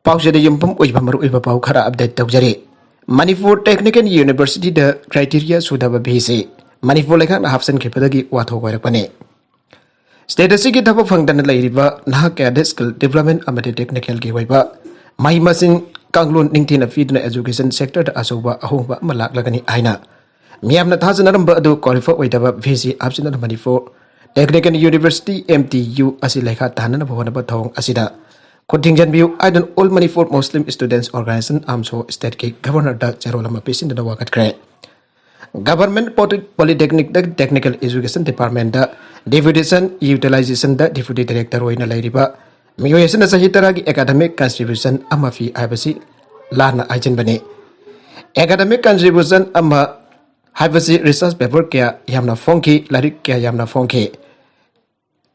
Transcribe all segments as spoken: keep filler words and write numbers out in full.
ꯄꯥꯎꯁꯤꯗ ꯌꯨꯝꯐꯝ ꯑꯣꯏꯕ ꯃꯔꯨꯑꯣꯏꯕ ꯄꯥꯎ ꯈꯔ ꯑꯞꯗꯦꯠ ꯇꯧꯖꯔꯤ꯫ ꯃꯅꯤꯄꯨꯔ ꯇꯦꯛꯅꯤꯀꯦꯜ ꯌꯨꯅꯤꯚꯔꯁꯤꯇꯤꯗ ꯀ꯭ꯔꯥꯏꯇꯦꯔꯤꯌꯥ ꯁꯨꯗꯕ ꯚꯤꯁꯤ ꯃꯅꯤꯄꯨꯔ ꯂꯩꯉꯥꯛꯅ ꯍꯥꯞꯆꯤꯟꯈꯤꯕꯗꯒꯤ ꯋꯥꯊꯣꯛ ꯑꯣꯏꯔꯛꯄꯅꯤ꯫ ꯁ꯭ꯇꯦꯠ ꯑꯁꯤꯒꯤ ꯊꯕꯛ ꯐꯪꯗꯅ ꯂꯩꯔꯤꯕ ꯅꯍꯥ ꯀꯌꯥꯗ ꯁ꯭ꯀꯤꯜ ꯗꯤꯕ꯭ꯂꯞꯃꯦꯟ ꯑꯃꯗꯤ ꯇꯦꯛꯅꯤꯀꯦꯜꯒꯤ ꯑꯣꯏꯕ ꯃꯍꯩ ꯃꯁꯤꯡ ꯀꯥꯡꯂꯣꯟ ꯅꯤꯡꯊꯤꯅ ꯄꯤꯗꯨꯅ ꯑꯦꯖꯨꯀꯦꯁꯟ ꯁꯦꯛꯇꯔꯗ ꯑꯆꯧꯕ ꯑꯍꯣꯡꯕ ꯑꯃ ꯂꯥꯛꯂꯒꯅꯤ ꯍꯥꯏꯅ ꯃꯤꯌꯥꯝꯅ ꯊꯥꯖꯅꯔꯝꯕ ꯑꯗꯨ ꯀ꯭ꯋꯥꯂꯤꯐꯥꯏ ꯑꯣꯏꯗꯕ ꯚꯤꯁꯤ ꯍꯥꯞꯆꯤꯟꯗꯨꯅ Manipur technical university, M T U, ꯑꯁꯤ ꯂꯩꯈꯥ ꯇꯥꯍꯟꯅꯕ ꯍꯣꯠꯅꯕ ꯊꯧꯑꯣꯡ ꯑꯁꯤꯗ ꯈꯨꯠ ꯊꯤꯡꯖꯤꯟꯕꯤꯌꯨ ꯍꯥꯏꯗꯨꯅ all Manipur Muslim students organisation, AMSO, ꯁ꯭ꯇꯦꯠꯀꯤ ꯒꯚꯔꯅꯔꯗ ꯆꯦꯔꯣꯜ ꯑꯃ ꯄꯤꯁꯤꯟꯗꯨꯅ ꯋꯥꯀꯠꯈ꯭ꯔꯦ꯫ ꯒꯚꯔꯟꯃꯦꯟꯠ ꯄꯣꯂꯤ-, ꯄꯣꯂꯤꯇꯦꯛꯅꯤꯛꯇ ꯇꯦꯛꯅꯤꯀꯦꯜ ꯑꯦꯖꯨꯀꯦꯁꯟ ꯗꯤꯄꯥꯔꯠꯃꯦꯟꯠꯇ ꯗꯦꯄ꯭ꯌꯨꯇꯦꯁꯟ ꯌꯨꯇꯤꯂꯥꯏꯖꯦꯁꯟꯗ ꯗꯦꯄ꯭ꯌꯨꯇꯤ ꯗꯥꯏꯔꯦꯛꯇꯔ ꯑꯣꯏꯅ ꯂꯩꯔꯤꯕ ꯃꯤꯑꯣꯏ ꯑꯁꯤꯅ ꯆꯍꯤ ꯇꯔꯥꯒꯤ ꯑꯦꯀꯥꯗꯃꯤꯛ ꯀꯟꯇ꯭ꯔꯤꯕ꯭ꯌꯨꯁꯟ ꯑꯃ ꯐꯤ ꯍꯥꯏꯕꯁꯤ ꯂꯥꯟꯅ ꯍꯥꯏꯖꯤꯟꯕꯅꯤ꯫ ꯑꯦꯀꯥꯗꯃꯤꯛ ꯀꯟꯇ꯭ꯔꯤꯕ꯭ꯌꯨꯁꯟ ꯑꯃ ꯍꯥꯏꯕꯁꯤ ꯔꯤꯁꯔꯆ ꯄꯦꯄꯔ ꯀꯌꯥ ꯌꯥꯝꯅ ꯐꯣꯡꯈꯤ, ꯂꯥꯏꯔꯤꯛ ꯀꯌꯥ ꯌꯥꯝꯅ ꯐꯣꯡꯈꯤ,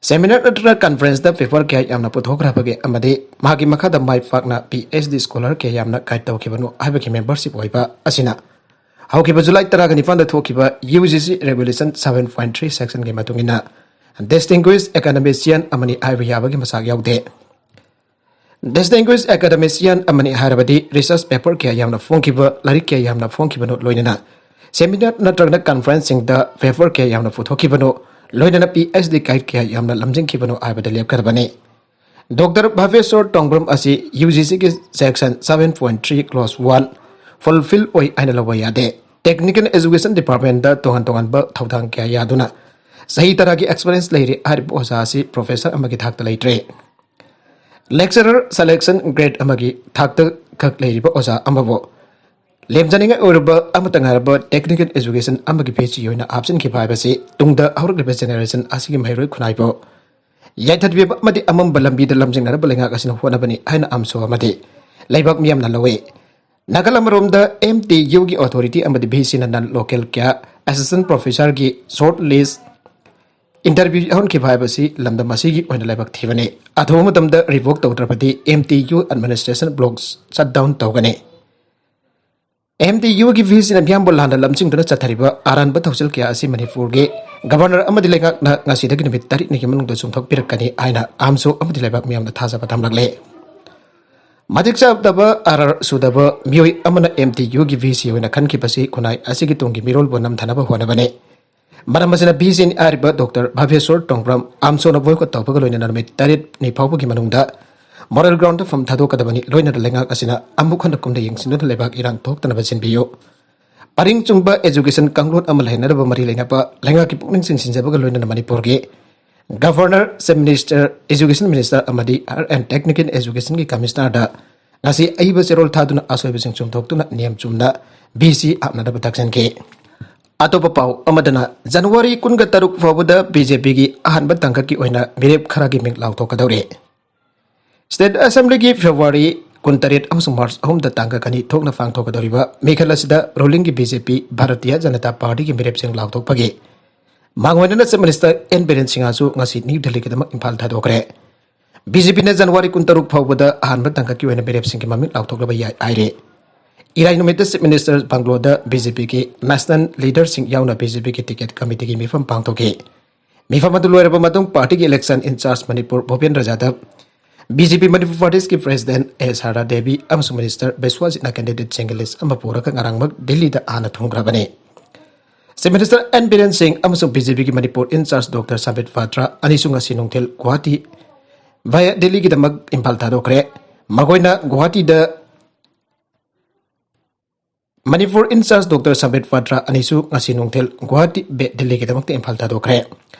ꯁꯦꯃꯤꯅꯥꯔ ꯅꯠꯇ꯭ꯔꯒ ꯀꯟꯐꯔꯦꯟꯁꯇ ꯄꯦꯄꯔ ꯀꯌꯥ ꯌꯥꯝꯅ ꯄꯨꯊꯣꯛꯈ꯭ꯔꯕꯒꯦ ꯑꯃꯗꯤ ꯃꯍꯥꯛꯀꯤ ꯃꯈꯥꯗ ꯃꯥꯏ ꯄꯥꯛꯅ ꯄꯤ ꯑꯩꯆ ꯗꯤ ꯁ꯭ꯀꯣꯂꯔ ꯀꯌꯥ ꯌꯥꯝꯅ ꯒꯥꯏꯗ ꯇꯧꯈꯤꯕꯅꯣ ꯍꯥꯏꯕꯒꯤ ꯃꯦꯝꯕꯔꯁꯤꯞ ꯑꯣꯏꯕ ꯑꯁꯤꯅ ꯍꯧꯈꯤꯕ ꯖꯨꯂꯥꯏ ꯇꯔꯥꯒ ꯅꯤꯄꯥꯟꯗ ꯊꯣꯛꯈꯤꯕ U G C regulation seven point three ꯁꯦꯛꯁꯟꯒꯤ ꯃꯇꯨꯡ ꯏꯟꯅ ꯗꯤꯁꯇꯤꯡꯒ꯭ꯋꯤꯁ ꯑꯦꯀꯥꯗꯦꯃꯤꯁꯤꯌꯟ ꯑꯃꯅꯤ ꯍꯥꯏꯕ ꯌꯥꯕꯒꯤ ꯃꯆꯥꯛ ꯌꯥꯎꯗꯦ꯫ ꯗꯤꯁꯇꯤꯡꯒ꯭ꯋꯤꯁ ꯑꯦꯀꯥꯗꯦꯃꯤꯁꯤꯌꯟ ꯑꯃꯅꯤ ꯍꯥꯏꯔꯕꯗꯤ ꯔꯤꯁꯔꯆ ꯄꯦꯄꯔ ꯀꯌꯥ ꯌꯥꯝꯅ ꯐꯣꯡꯈꯤꯕ, ꯂꯥꯏꯔꯤꯛ ꯀꯌꯥ ꯌꯥꯝꯅ ꯐꯣꯡꯈꯤꯕꯅꯣ ꯂꯣꯏꯅꯅ ꯁꯦꯃꯤꯅꯥꯔ ꯅꯠꯇ꯭ꯔꯒꯅ ꯀꯟꯐꯔꯦꯟꯁꯁꯤꯡꯗ ꯄꯦꯄꯔ ꯀꯌꯥ ꯌꯥꯝꯅ ꯄꯨꯊꯣꯛꯈꯤꯕꯅꯣ, ꯂꯣꯏꯅꯅ ꯄꯤ ꯑꯩꯆ ꯗꯤ ꯒꯥꯏꯗ ꯀꯌꯥ ꯌꯥꯝꯅ ꯂꯝꯖꯤꯡꯈꯤꯕꯅꯣ ꯍꯥꯏꯕꯗ ꯂꯦꯞꯀꯗꯕꯅꯤ꯫ ꯗꯣꯛꯇꯔ ꯚꯥꯕꯦꯁꯣꯔ ꯇꯣꯡꯕ꯭ꯔꯝ ꯑꯁꯤ ꯌꯨ ꯖꯤ ꯁꯤꯒꯤ section seven point three close one fulfil ꯑꯣꯏ ꯍꯥꯏꯅ ꯂꯧꯕ ꯌꯥꯗꯦ꯫ ꯇꯦꯛꯅꯤꯀꯦꯜ ꯑꯦꯖꯨꯀꯦꯁꯟ ꯗꯤꯄꯥꯔꯠꯃꯦꯟꯠꯇ ꯇꯣꯉꯥꯟ ꯇꯣꯉꯥꯟꯕ ꯊꯧꯗꯥꯡ ꯀꯌꯥ ꯌꯥꯗꯨꯅ ꯆꯍꯤ ꯇꯔꯥꯒꯤ ꯑꯦꯛꯁꯄꯤꯔꯤꯌꯦꯟꯁ ꯂꯩꯔꯦ ꯍꯥꯏꯔꯤꯕ ꯑꯣꯖꯥ ꯑꯁꯤ ꯄ꯭ꯔꯣꯐꯦꯁꯔ ꯑꯃꯒꯤ ꯊꯥꯛꯇ ꯂꯩꯇ꯭ꯔꯦ꯫ ꯂꯦꯛꯆꯔꯔ ꯁꯦꯂꯦꯛꯁꯟ ꯒ꯭ꯔꯦꯗ ꯑꯃꯒꯤ ꯊꯥꯛꯇ ꯈꯛ ꯂꯩꯔꯤꯕ ꯑꯣꯖꯥ ꯑꯃꯕꯨ ꯂꯦꯝꯖꯅꯤꯡꯉꯥꯏ ꯑꯣꯏꯔꯕ ꯑꯃꯠꯇ ꯉꯥꯏꯔꯕ ꯇꯦꯛꯅꯤꯀꯦꯜ ꯑꯦꯖꯨꯀꯦꯁꯟ ꯑꯃꯒꯤ ꯚꯤꯁꯤ ꯑꯣꯏꯅ ꯍꯥꯞꯆꯤꯟꯈꯤꯕ ꯍꯥꯏꯕꯁꯤ ꯇꯨꯡꯗ ꯍꯧꯔꯛꯂꯤꯕ ꯖꯦꯅꯦꯔꯦꯁꯟ ꯑꯁꯤꯒꯤ ꯃꯍꯩꯔꯣꯏ ꯈꯨꯟꯅꯥꯏꯕꯨ ꯌꯥꯏꯊꯠꯄꯤꯕ ꯑꯃꯗꯤ ꯑꯃꯝꯕ ꯂꯝꯕꯤꯗ ꯂꯝꯖꯤꯡꯅꯅꯕ ꯂꯩꯉꯥꯛ ꯑꯁꯤꯅ ꯍꯣꯠꯅꯕꯅꯤ ꯍꯥꯏꯅ ꯑꯥꯝꯁꯣ ꯑꯃꯗꯤ ꯂꯩꯕꯥꯛ ꯃꯤꯌꯥꯝꯅ ꯂꯧꯏ꯫ ꯅꯥꯀꯜ ꯑꯃꯔꯣꯝꯗ ꯑꯦꯝ ꯇꯤ ꯌꯨꯒꯤ ꯑꯣꯊꯣꯔꯤꯇꯤ ꯑꯃꯗꯤ ꯚꯤꯁꯤꯅ ꯅꯟ ꯂꯣꯀꯦꯜ ꯀꯌꯥ ꯑꯦꯁꯤꯁꯇꯦꯟꯠ ꯄ꯭ꯔꯣꯐꯦꯁꯔꯒꯤ ꯁꯣꯔꯠ ꯂꯤꯁ ꯏꯟꯇꯔꯚ꯭ꯌꯨ ꯌꯥꯎꯍꯟꯈꯤꯕ ꯍꯥꯏꯕꯁꯤ ꯂꯝꯗꯝ ꯑꯁꯤꯒꯤ ꯑꯣꯏꯅ ꯂꯥꯏꯕꯛ ꯊꯤꯕꯅꯤ꯫ ꯑꯊꯨꯕ ꯃꯇꯝꯗ ꯔꯤꯚꯣꯛ ꯇꯧꯗ꯭ꯔꯕꯗꯤ M T U administration block shut down ꯇꯧꯒꯅꯤ꯫ ꯑꯦꯝ ꯇꯤ ꯌꯨꯒꯤ ꯚꯤꯁꯤꯅ ꯃꯤꯌꯥꯝꯕꯨ ꯂꯥꯟꯅ ꯂꯝꯖꯤꯡꯗꯨꯅ ꯆꯠꯊꯔꯤꯕ ꯑꯔꯥꯟꯕ ꯊꯧꯁꯤꯜ ꯀꯌꯥ ꯑꯁꯤ ꯃꯅꯤꯄꯨꯔꯒꯤ ꯒꯚꯔꯅꯔ ꯑꯃꯗꯤ ꯂꯩꯉꯥꯛꯅ ꯉꯁꯤꯗꯒꯤ ꯅꯨꯃꯤꯠ ꯇꯔꯦꯠꯅꯤꯒꯤ ꯃꯅꯨꯡꯗ ꯆꯨꯝꯊꯣꯛꯄꯤꯔꯛꯀꯅꯤ ꯍꯥꯏꯅ ꯑꯥꯝꯁꯣ ꯑꯃꯗꯤ ꯂꯩꯕꯥꯛ ꯃꯤꯌꯥꯝꯅ ꯊꯥꯖꯕ ꯊꯝꯂꯛꯂꯦ꯫ ꯃꯇꯤꯛ ꯆꯥꯗꯕ ꯑꯥꯔ ꯑꯥꯔ ꯁꯨꯗꯕ ꯃꯤꯑꯣꯏ ꯑꯃꯅ ꯑꯦꯝ ꯇꯤ ꯌꯨꯒꯤ ꯚꯤ ꯁꯤ ꯑꯣꯏꯅ ꯈꯟꯈꯤꯕꯁꯤ ꯈꯨꯟꯅꯥꯏ ꯑꯁꯤꯒꯤ ꯇꯨꯡꯒꯤ ꯃꯤꯔꯣꯜꯕꯨ ꯅꯝꯊꯅꯕ ꯍꯣꯠꯅꯕꯅꯤ꯫ ꯃꯔꯝ ꯑꯁꯤꯅ ꯚꯤ ꯁꯤ ꯍꯥꯏꯔꯤꯕ ꯗꯣꯛꯇꯔ ꯚꯥꯕꯦꯁꯣꯔ ꯇꯣꯡꯕ꯭ꯔꯝ ꯑꯥꯝꯆꯣꯟꯅ boycott ꯇꯧꯕꯒ ꯂꯣꯏꯅꯅ ꯅꯨꯃꯤꯠ ꯇꯔꯦꯠꯅꯤ ꯐꯥꯎꯕꯒꯤ ꯃꯅꯨꯡꯗ moral groundꯗ ꯐꯝ ꯊꯥꯗꯣꯛꯀꯗꯕꯅꯤ꯫ ꯂꯣꯏꯅꯅ ꯂꯩꯉꯥꯛ ꯑꯁꯤꯅ ꯑꯃꯨꯛ ꯍꯟꯅ ꯀꯨꯝꯗ ꯌꯦꯡꯁꯤꯟꯗꯨꯅ ꯂꯩꯕꯥꯛ ꯏꯔꯥꯡ ꯊꯣꯛꯇꯅꯕ ꯁꯤꯟꯕꯤꯌꯨ꯫ ꯄꯔꯤꯡ ꯆꯨꯝꯕ education ꯀꯥꯡꯂꯣꯟ ꯑꯃ ꯂꯩꯍꯟꯅꯕ ꯃꯔꯤ ꯂꯩꯅꯕ ꯂꯩꯉꯥꯛꯀꯤ ꯄꯨꯛꯅꯤꯡ ꯆꯤꯡꯁꯤꯟꯖꯕꯒ ꯂꯣꯏꯅꯅ ꯃꯅꯤꯄꯨꯔꯒꯤ Governor, Chief Minister, Education Minister ꯑꯃꯗꯤ Art and Technical Educationꯒꯤ Commissionerꯗ ꯉꯁꯤ ꯑꯏꯕ ꯆꯦꯔꯣꯜ ꯊꯥꯗꯨꯅ ꯑꯁꯣꯏꯕꯁꯤꯡ ꯆꯨꯝꯊꯣꯛꯇꯨꯅ ꯅꯤꯌꯝ ꯆꯨꯝꯅ ꯚꯤ ꯁꯤ ꯍꯥꯞꯅꯅꯕ ꯇꯛꯁꯤꯟꯈꯤ꯫ ꯑꯇꯣꯞꯄ ꯄꯥꯎ ꯑꯃꯗꯅ ꯖꯅꯋꯥꯔꯤ ꯀꯨꯟꯒ ꯇꯔꯨꯛ ꯐꯥꯎꯕꯗ ꯕꯤ ꯖꯦ ꯄꯤꯒꯤ ꯑꯍꯥꯟꯕ ꯇꯥꯡꯀꯛꯀꯤ ꯑꯣꯏꯅ ꯃꯤꯔꯦꯞ ꯈꯔꯒꯤ ꯃꯤꯡ ꯂꯥꯎꯊꯣꯛꯀꯗꯧꯔꯤ꯫ State Assemblyꯒꯤ February ꯀꯨꯟꯇꯔꯦꯠ ꯑꯃꯁꯨꯡ March ꯑꯍꯨꯝꯗ ꯇꯥꯡꯀꯛ ꯑꯅꯤ ꯊꯣꯛꯅ ꯄꯥꯡꯊꯣꯛꯀꯗꯧꯔꯤꯕ ꯃꯤꯈꯜ ꯑꯁꯤꯗ rulingꯒꯤ ꯕꯤ ꯖꯦ ꯄꯤ, ꯚꯥꯔꯇꯤꯌ ꯖꯅꯇꯥ ꯄꯥꯔꯇꯤꯒꯤ ꯃꯤꯔꯦꯞꯁꯤꯡ ꯂꯥꯎꯊꯣꯛꯄꯒꯤ ꯃꯥꯡꯑꯣꯏꯅꯅ Chief Minister ꯑꯦꯟ ꯕꯤꯔꯦꯟ ꯁꯤꯡꯍꯁꯨ ꯉꯁꯤ ꯅ꯭ꯌꯨ ꯗꯤꯜꯂꯤꯒꯤꯗꯃꯛ ꯏꯝꯐꯥꯜ ꯊꯥꯗꯣꯛꯈ꯭ꯔꯦ꯫ ꯕꯤ ꯖꯦ ꯄꯤꯅ ꯖꯅꯋꯥꯔꯤ ꯀꯨꯟꯇꯔꯨꯛ ꯐꯥꯎꯕꯗ ꯑꯍꯥꯟꯕ ꯇꯥꯡꯀꯛꯀꯤ ꯑꯣꯏꯅ ꯃꯤꯔꯦꯞꯁꯤꯡꯒꯤ ꯃꯃꯤꯡ ꯂꯥꯎꯊꯣꯛꯂꯕ ꯌꯥꯏ ꯍꯥꯏꯔꯦ꯫ ꯏꯔꯥꯏ ꯅꯨꯃꯤꯠꯇ Chief Minister ꯕꯪꯒ꯭ꯂꯣꯗ ꯕꯤ ꯖꯦ ꯄꯤꯒꯤ national leaderꯁꯤꯡ ꯌꯥꯎꯅ ꯕꯤ ꯖꯦ ꯄꯤꯒꯤ ticket committeeꯒꯤ ꯃꯤꯐꯝ ꯄꯥꯡꯊꯣꯛꯈꯤ꯫ ꯃꯤꯐꯝ ꯑꯗꯨ ꯂꯣꯏꯔꯕ ꯃꯇꯨꯡ ꯄꯥꯔꯇꯤꯒꯤ election in charge ꯃꯅꯤꯄꯨꯔ ꯚꯨꯄꯦꯟꯗ꯭ꯔ ꯌꯥꯗꯕ, ꯕꯤ ꯖꯦ ꯄꯤ ꯃꯅꯤꯄꯨꯔ ꯄ꯭ꯔꯗꯦꯁꯀꯤ president ꯑꯦ ꯁꯥꯔꯗꯥ ꯗꯦꯕꯤ ꯑꯃꯁꯨꯡ Minister ꯕꯤꯁ꯭ꯋꯖꯤꯠꯅ candidateꯁꯤꯡꯒꯤ list ꯑꯃ ꯄꯨꯔꯒ ꯉꯔꯥꯡꯃꯛ ꯗꯤꯜꯂꯤꯗ ꯍꯥꯟꯅ ꯊꯨꯡꯈ꯭ꯔꯕꯅꯤ꯫ Chief Minister ꯑꯦꯟ ꯕꯤꯔꯦꯟ ꯁꯤꯡ ꯑꯃꯁꯨꯡ ꯕꯤ ꯖꯦ ꯄꯤꯒꯤ ꯃꯅꯤꯄꯨꯔ in charge ꯗꯣꯛꯇꯔ ꯁꯝꯕꯤꯠ ꯄꯥꯇ꯭ꯔ ꯑꯅꯤꯁꯨ ꯉꯁꯤ ꯅꯨꯡꯊꯤꯜ ꯒꯨꯋꯥꯍꯥꯇꯤ via ꯗꯤꯜꯂꯤꯒꯤꯗꯃꯛ ꯏꯝꯐꯥꯜ ꯊꯥꯗꯣꯛꯈ꯭ꯔꯦ꯫ ꯃꯈꯣꯏꯅ ꯒꯨꯋꯥꯍꯥꯇꯤꯗ ꯃꯅꯤꯄꯨꯔ in charge ꯗꯣꯛꯇꯔ ꯁꯝꯕꯤꯠ ꯄꯥꯇ꯭ꯔ ꯑꯅꯤꯁꯨ ꯉꯁꯤ ꯅꯨꯡꯊꯤꯜ ꯒꯨꯋꯥꯍꯥꯇꯤ ꯕꯦ-, ꯗꯤꯜꯂꯤꯒꯤꯗꯃꯛꯇ ꯏꯝꯐꯥꯜ ꯊꯥꯗꯣꯛꯈ꯭ꯔꯦ꯫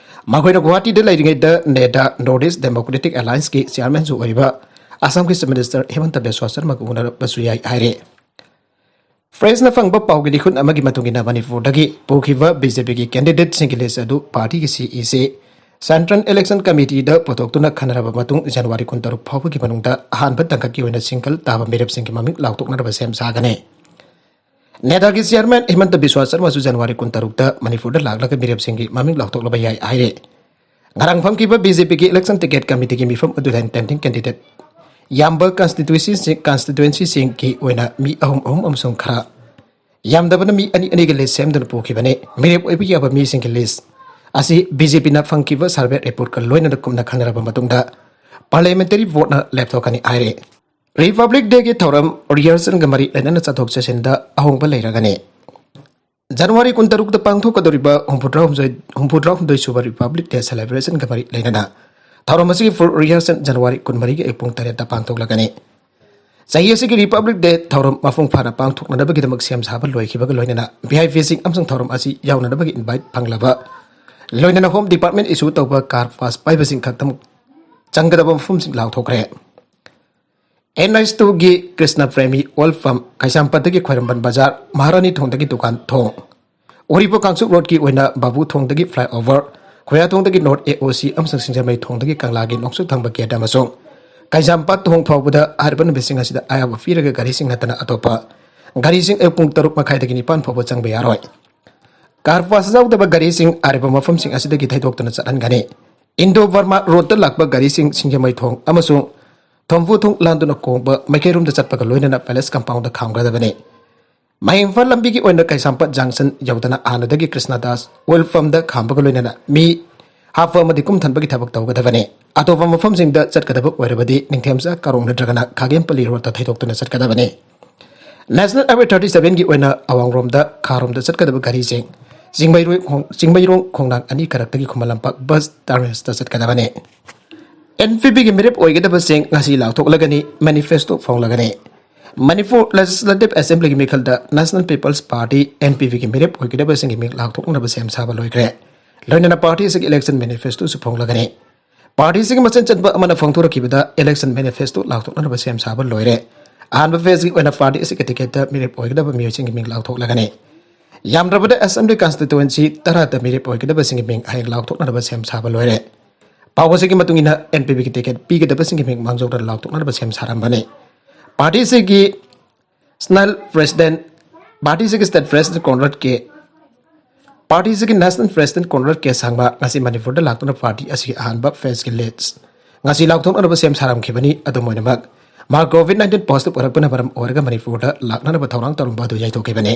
ꯃꯈꯣꯏꯅ ꯒꯨꯋꯥꯍꯥꯇꯤꯗ ꯂꯩꯔꯤꯉꯩꯗ NEDA, North East Democratic Allianceꯀꯤ chairmanꯁꯨ ꯑꯣꯏꯔꯤꯕ ꯑꯁꯥꯝꯒꯤ Chief Minister ꯍꯤꯃꯟꯇ ꯕꯤꯁ꯭ꯋ ꯁꯔꯃꯒ ꯎꯅꯔꯛꯄꯁꯨ ꯌꯥꯏ ꯍꯥꯏꯔꯦ꯫ Pressꯅ ꯐꯪꯕ ꯄꯥꯎꯒꯤ ꯂꯤꯈꯨꯟ ꯑꯃꯒꯤ ꯃꯇꯨꯡ ꯏꯟꯅ ꯃꯅꯤꯄꯨꯔꯗꯒꯤ ꯄꯨꯈꯤꯕ ꯕꯤ ꯖꯦ ꯄꯤꯒꯤ candidateꯁꯤꯡꯒꯤ list ꯑꯗꯨ ꯄꯥꯔꯇꯤꯒꯤ ꯁꯤ ꯏ ꯁꯤ, Central Election Committeeꯗ ꯄꯨꯊꯣꯛꯇꯨꯅ ꯈꯟꯅꯔꯕ ꯃꯇꯨꯡ ꯖꯅꯋꯥꯔꯤ ꯀꯨꯟꯇꯔꯨꯛ ꯐꯥꯎꯕꯒꯤ ꯃꯅꯨꯡꯗ ꯑꯍꯥꯟꯕ ꯇꯥꯡꯀꯛꯀꯤ ꯑꯣꯏꯅ ꯁꯤꯡꯀꯜ ꯇꯥꯕ ꯃꯤꯔꯦꯞꯁꯤꯡꯒꯤ ꯃꯃꯤꯡ ꯂꯥꯎꯊꯣꯛꯅꯅꯕ ꯁꯦꯝ ꯁꯥꯒꯅꯤ꯫ NEDAꯒꯤ chairman ꯍꯤꯃꯟꯇ ꯕꯤꯁ꯭ꯋ ꯁꯔꯃꯁꯨ ꯖꯅꯋꯥꯔꯤ ꯀꯨꯟꯇꯔꯨꯛꯇ ꯃꯅꯤꯄꯨꯔꯗ ꯂꯥꯛꯂꯒ ꯃꯤꯔꯦꯞꯁꯤꯡꯒꯤ ꯃꯃꯤꯡ ꯂꯥꯎꯊꯣꯛꯂꯕ ꯌꯥꯏ ꯍꯥꯏꯔꯦ꯫ ꯉꯔꯥꯡ ꯐꯝꯈꯤꯕ ꯕꯤ ꯖꯦ ꯄꯤꯒꯤ election ticket committeeꯒꯤ ꯃꯤꯐꯝ ꯑꯗꯨꯗ intending candidate ꯌꯥꯝꯕ constituency, constituencyꯁꯤꯡꯒꯤ ꯑꯣꯏꯅ ꯃꯤ ꯑꯍꯨꯝ ꯑꯍꯨꯝ ꯑꯃꯁꯨꯡ ꯈꯔ ꯌꯥꯝꯗꯕꯅ ꯃꯤ ꯑꯅꯤ ꯑꯅꯤꯒꯤ list ꯁꯦꯝꯗꯨꯅ ꯄꯨꯈꯤꯕꯅꯤ꯫ ꯃꯤꯔꯦꯞ ꯑꯣꯏꯕ ꯌꯥꯕ ꯃꯤꯁꯤꯡꯒꯤ list ꯑꯁꯤ ꯕꯤ ꯖꯦ ꯄꯤꯅ ꯐꯪꯈꯤꯕ survey reportꯀ ꯂꯣꯏꯅꯅ ꯀꯨꯞꯅ ꯈꯟꯅꯔꯕ ꯃꯇꯨꯡꯗ parliamentary voteꯅ ꯂꯦꯞꯊꯣꯛꯀꯅꯤ ꯍꯥꯏꯔꯦ꯫ Republic Day ꯒꯤ ꯊꯧꯔꯝ rehearsal ꯒ ꯃꯔꯤ ꯂꯩꯅꯅ ꯆꯠꯊꯣꯛ ꯆꯠꯁꯤꯟꯗ ꯑꯍꯣꯡꯕ ꯂꯩꯔꯒꯅꯤ꯫ January ꯀꯨꯟꯇꯔꯨꯛꯇ ꯄꯥꯡꯊꯣꯛꯀꯗꯧꯔꯤꯕ ꯍꯨꯝꯐꯨꯇꯔꯥꯍꯨꯝꯗꯣꯏ, ꯍꯨꯝꯐꯨꯇꯔꯥꯍꯨꯝꯗꯣꯏ ꯁꯨꯕ Republic Day celebration ꯒ ꯃꯔꯤ ꯂꯩꯅꯅ ꯊꯧꯔꯝ ꯑꯁꯤꯒꯤ full rehearsal January ꯀꯨꯟꯃꯔꯤꯒꯤ ꯑꯌꯨꯛ ꯄꯨꯡ ꯇꯔꯦꯠꯇ ꯄꯥꯡꯊꯣꯛꯂꯒꯅꯤ꯫ ꯆꯍꯤ ꯑꯁꯤꯒꯤ Republic Day ꯊꯧꯔꯝ ꯃꯄꯨꯡ ꯐꯥꯅ ꯄꯥꯡꯊꯣꯛꯅꯅꯕꯒꯤꯗꯃꯛ ꯁꯦꯝ ꯁꯥꯕ ꯂꯣꯏꯈꯤꯕꯒ ꯂꯣꯏꯅꯅ V I P ꯁꯤꯡ ꯑꯃꯁꯨꯡ ꯊꯧꯔꯝ ꯑꯁꯤ ꯌꯥꯎꯅꯅꯕꯒꯤ invite ꯐꯪꯂꯕ, ꯂꯣꯏꯅꯅ Home Department issue ꯇꯧꯕ car pass ꯄꯥꯏꯕꯁꯤꯡ ꯈꯛꯇꯃꯛ ꯆꯪꯒꯗꯕ ꯃꯐꯝꯁꯤꯡ ꯂꯥꯎꯊꯣꯛꯈ꯭ꯔꯦ꯫ N H two ꯒꯤ ꯀ꯭ꯔꯤꯁꯅ ꯄ꯭ꯔꯦꯃꯤ oil pump, ꯀꯩꯁꯥꯝꯄꯥꯠꯇꯒꯤ ꯈ꯭ꯋꯥꯏꯔꯝꯕꯟ ꯕꯖꯥꯔ, ꯃꯍꯥꯔꯥꯅꯤ ꯊꯣꯡꯗꯒꯤ ꯗꯨꯀꯥꯟ ꯊꯣꯡ, ꯎꯔꯤꯄꯣꯛ ꯀꯥꯡꯆꯨꯞ ꯔꯣꯗꯀꯤ ꯑꯣꯏꯅ ꯕꯥꯕꯨ ꯊꯣꯡꯗꯒꯤ flyover, ꯈꯣꯌꯥꯊꯣꯡꯗꯒꯤ North A O C ꯑꯃꯁꯨꯡ ꯁꯤꯡꯖꯃꯩ ꯊꯣꯡꯗꯒꯤ ꯀꯪꯂꯥꯒꯤ ꯅꯣꯡꯆꯨꯞ ꯊꯪꯕ gate ꯑꯃꯁꯨꯡ ꯀꯩꯁꯥꯝꯄꯥꯠ ꯊꯣꯡ ꯐꯥꯎꯕꯗ ꯍꯥꯏꯔꯤꯕ ꯅꯨꯃꯤꯠꯁꯤꯡ ꯑꯁꯤꯗ ꯑꯌꯥꯕ ꯄꯤꯔꯒ ꯒꯥꯔꯤꯁꯤꯡ ꯅꯠꯇꯅ ꯑꯇꯣꯞꯄ ꯒꯥꯔꯤꯁꯤꯡ ꯑꯌꯨꯛ ꯄꯨꯡ ꯇꯔꯨꯛ ꯃꯈꯥꯏꯗꯒꯤ ꯅꯤꯄꯥꯟ ꯐꯥꯎꯕ ꯆꯪꯕ ꯌꯥꯔꯣꯏ꯫ Car pass ꯌꯥꯎꯗꯕ ꯒꯥꯔꯤꯁꯤꯡ ꯍꯥꯏꯔꯤꯕ ꯃꯐꯝꯁꯤꯡ ꯑꯁꯤꯗꯒꯤ ꯊꯩꯗꯣꯛꯇꯨꯅ ꯆꯠꯍꯟꯒꯅꯤ꯫ Indo Burma road ꯇ ꯂꯥꯛꯄ ꯒꯥꯔꯤꯁꯤꯡ ꯁꯤꯡꯖꯃꯩ ꯊꯣꯡ ꯑꯃꯁꯨꯡ ꯊꯣꯝꯕꯨ ꯊꯣꯡ ꯂꯥꯟꯗꯨꯅ ꯀꯣꯡꯕ ꯃꯥꯏꯀꯩꯔꯣꯝꯗ ꯆꯠꯄꯒ ꯂꯣꯏꯅꯅ Palace compound ꯗ ꯈꯥꯝꯒꯗꯕꯅꯤ꯫ ꯃꯍꯦꯡꯐꯥꯜ ꯂꯝꯕꯤꯒꯤ ꯑꯣꯏꯅ ꯀꯩꯁꯥꯝꯄꯥꯠ junction ꯌꯧꯗꯅ ꯍꯥꯟꯅꯗꯒꯤ ꯀ꯭ꯔꯤꯁꯅꯗꯥꯁ oil pump ꯗ ꯈꯥꯝꯕꯒ ꯂꯣꯏꯅꯅ ꯃꯤ ꯍꯥꯞꯄ ꯑꯃꯗꯤ ꯀꯨꯝꯊꯟꯕꯒꯤ ꯊꯕꯛ ꯇꯧꯒꯗꯕꯅꯤ꯫ ꯑꯇꯣꯞꯄ ꯃꯐꯝꯁꯤꯡꯗ ꯆꯠꯀꯗꯕ ꯑꯣꯏꯔꯕꯗꯤ ꯅꯤꯡꯊꯦꯝꯆꯥ ꯀꯥꯔꯣꯡ ꯅꯠꯇ꯭ꯔꯒꯅ ꯈꯥꯒꯦꯝꯄꯜꯂꯤ road ꯇ ꯊꯩꯗꯣꯛꯇꯨꯅ ꯆꯠꯀꯗꯕꯅꯤ꯫ National Highway thirty seven ꯒꯤ ꯑꯣꯏꯅ ꯑꯋꯥꯡꯔꯣꯝꯗ ꯈꯥꯔꯣꯝꯗ ꯆꯠꯀꯗꯕ ꯒꯥꯔꯤꯁꯤꯡ ꯆꯤꯡꯃꯩꯔꯣꯏ ꯈꯣꯡ-, ꯆꯤꯡꯃꯩꯔꯣꯡ ꯈꯣꯡꯅꯥꯡ ꯑꯅꯤ ꯀꯥꯔꯛꯇꯒꯤ ꯈꯨꯃꯟ ꯂꯝꯄꯥꯛ bus terminus ꯇ ꯆꯠꯀꯗꯕꯅꯤ꯫ N P P ꯒꯤ ꯃꯤꯔꯦꯞ ꯑꯣꯏꯒꯗꯕꯁꯤꯡ ꯉꯁꯤ ꯂꯥꯎꯊꯣꯛꯂꯒꯅꯤ, manifesto ꯐꯣꯡꯂꯒꯅꯤ꯫ Manipur Legislative Assembly ꯒꯤ ꯃꯤꯈꯜꯗ National People's Party, N P P ꯒꯤ ꯃꯤꯔꯦꯞ ꯑꯣꯏꯒꯗꯕꯁꯤꯡꯒꯤ ꯃꯤꯡ ꯂꯥꯎꯊꯣꯛꯅꯅꯕ ꯁꯦꯝ ꯁꯥꯕ ꯂꯣꯏꯈ꯭ꯔꯦ꯫ ꯂꯣꯏꯅꯅ party ꯑꯁꯤꯒꯤ election manifesto ꯁꯨ ꯐꯣꯡꯂꯒꯅꯤ꯫ Party ꯑꯁꯤꯒꯤ ꯃꯆꯤꯟ ꯆꯟꯕ ꯑꯃꯅ ꯐꯣꯡꯗꯣꯔꯛꯈꯤꯕꯗ election manifesto ꯂꯥꯎꯊꯣꯛꯅꯅꯕ ꯁꯦꯝ ꯁꯥꯕ ꯂꯣꯏꯔꯦ꯫ ꯑꯍꯥꯟꯕ phase ꯀꯤ ꯑꯣꯏꯅ party ꯑꯁꯤꯒꯤ ticket ꯇ ꯃꯤꯔꯦꯞ ꯑꯣꯏꯒꯗꯕ ꯃꯤꯑꯣꯏꯁꯤꯡꯒꯤ ꯃꯤꯡ ꯂꯥꯎꯊꯣꯛꯂꯒꯅꯤ꯫ ꯌꯥꯝꯗ꯭ꯔꯕꯗ Assembly constituency ꯇꯔꯥꯗ ꯃꯤꯔꯦꯞ ꯑꯣꯏꯒꯗꯕꯁꯤꯡꯒꯤ ꯃꯤꯡ ꯍꯌꯦꯡ ꯂꯥꯎꯊꯣꯛꯅꯅꯕ ꯁꯦꯝ ꯁꯥꯕ ꯂꯣꯏꯔꯦ꯫ ꯄꯥꯎ ꯑꯁꯤꯒꯤ ꯃꯇꯨꯡ ꯏꯟꯅ N P P ꯒꯤ ticket ꯄꯤꯒꯗꯕꯁꯤꯡꯒꯤ ꯃꯤꯡ ꯃꯥꯡꯖꯧꯅꯅ ꯂꯥꯎꯊꯣꯛꯅꯅꯕ ꯁꯦꯝ ꯁꯥꯔꯝꯕꯅꯤ꯫ Party ꯑꯁꯤꯒꯤ National President, party ꯑꯁꯤꯒꯤ State President Conrad K, party ꯑꯁꯤꯒꯤ National President Conrad K ꯁꯥꯡꯃ ꯉꯁꯤ ꯃꯅꯤꯄꯨꯔꯗ ꯂꯥꯛꯇꯨꯅ party ꯑꯁꯤꯒꯤ ꯑꯍꯥꯟꯕ phase ꯀꯤ list ꯉꯁꯤ ꯂꯥꯎꯊꯣꯛꯅꯅꯕ ꯁꯦꯝ ꯁꯥꯔꯝꯈꯤꯕꯅꯤ꯫ ꯑꯗꯨꯝ ꯑꯣꯏꯅꯃꯛ, ꯃꯍꯥꯛ COVID nineteen positive ꯑꯣꯏꯔꯛꯄꯅ ꯃꯔꯝ ꯑꯣꯏꯔꯒ ꯃꯅꯤꯄꯨꯔꯗ ꯂꯥꯛꯅꯅꯕ ꯊꯧꯔꯥꯡ ꯇꯧꯔꯝꯕ ꯑꯗꯨ ꯌꯩꯊꯣꯛꯈꯤꯕꯅꯤ꯫